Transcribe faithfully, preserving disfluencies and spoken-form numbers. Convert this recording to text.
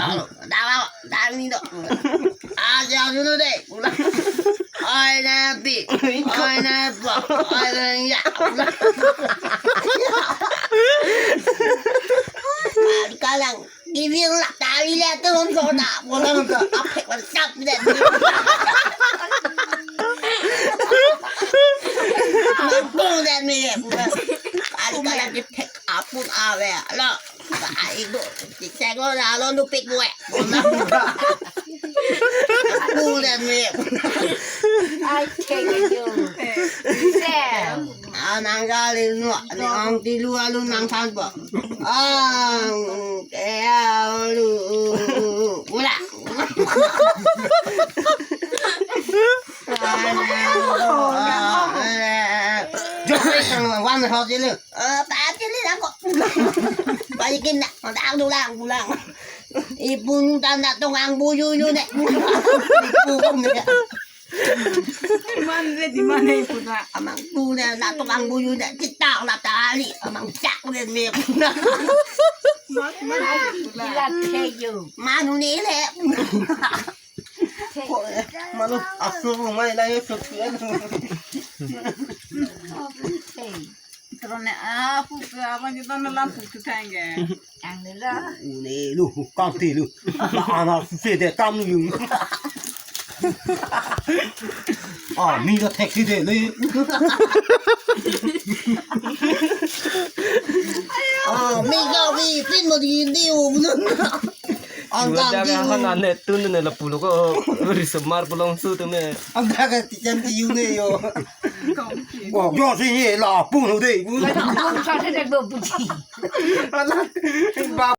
Alo, dang, dang ni do. Aja dulu deh. Pulang. Oi, napi. Oi, napa. Oi, ya. Pulang. Kalang. Giving lah tali lah tu, so na. Pulang tu. Apek bersap deh. Mampu deh ni. Pulang. Kali-kali di pek apun awe. Lo. Ai, bu, si sego na lo nupik bue. Pulang. Pulang ni. Ai, thank you. Sam. Anang kali nu, ni ang tilu alu nang than po. Ang, kaya alu. Pulang. Jok, sang wan ho tilu. Eh, pati ni lang ko. Balikin na. Ang dulang, dulang. Ipun tanda tong ang buyu yu ne. Ipun ne. Di mana, di mana ipun na? Amang tu ne, na tong ang buyu ne. Kita na tali, amang cak ne ne. Mas, mas, ipun na. Ilat kayu. Manu ni le. Ko, eh, manu asu mai la ye suk ya. Hey. Terus ne apu ke apa kita nelam putu tangge. Ang nila. Une lu, kang ti lu. Ana se de kam lu. Ah, mi la thek si de le. Ah, mi ga vi pin mo di di u. Ang Dua kang jaga ti. Hana ne tun ne la pulo ko. Ri semar pulang su tu me. Ang kang ti jam ti yu ne yo. Bo yo si ye la pu nu de. Sa se de bo puji. Ala, ba